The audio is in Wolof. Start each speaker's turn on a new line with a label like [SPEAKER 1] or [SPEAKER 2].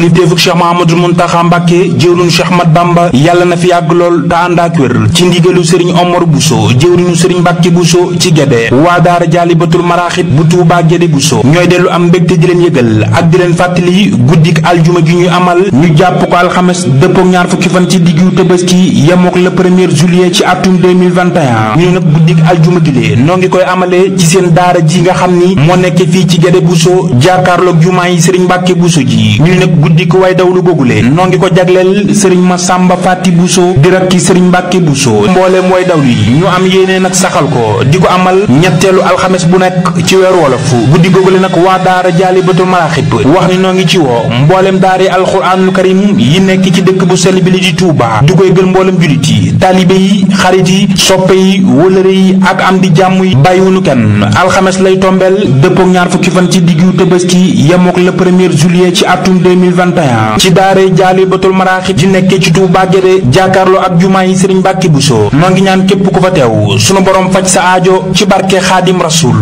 [SPEAKER 1] kilifteefu Cheikh Mahamadou Muntaxa Mbàkke jëwriñu Cheikh Mat Bamba yàlla na fi yàgg lool te ànd ak wér ci ndigalu Serigne Omar Bousso jëwriñu Serigne Mbàkke Bousso ci Gédé waa daara Jaalibatul Maraaxib bu Tuubaa Gédé Bousso ñooy dellu am mbégte di leen yëgal ak di leen fàttali guddik aljuma gi ñuy amal ñu jàpp ko alxames dëppook ñaar fukki fan ci diggu Tabaski yemook le 1er juillet ci atum 2021 ñu ne nag guddik aljuma gi lee noo ngi koy amalee ci seen daara ji nga xam ni moo nekk fii ci Gédé Bousso jàkkaarloog jumaa yi Serigne Mbàkke Bousso ji ñu ne nag guddik way dawlu googule noo ngi ko jagleel Serigne Massamba Fati Bousso di rakki Serigne Mbàkke Bousso mbooleem way dawlu yi ñu am yéene nag saxal ko di ko amal ñetteelu alxames bu nekk ci weeru wolof guddi googule nag waa daara Jaalibatul Maraaxib wax ni noo ngi ci woo mbooleem daara alxuraanul karim yi nekk ci dëkk bu sell bi li di Touba di koy gël mbooleem julit yi taalibe yi xarit yi soppe yi wëlëre yi ak am di jàmm yi bàyyiwunu kenn alxames lay tombeel dëppook ñaar fukki fan ci diggu Tabaski yemook le 1er juillet ci atum 2021 ci daara Jaalibatul Maraaxib ji nekkee ci Touba Gédé jàkkaarloo ak jumaa yi Serigne Mbàkke Bousso noo ngi ñaan képp ku fa teew sunu borom faj sa aajo ci barke Xaadim Rasuul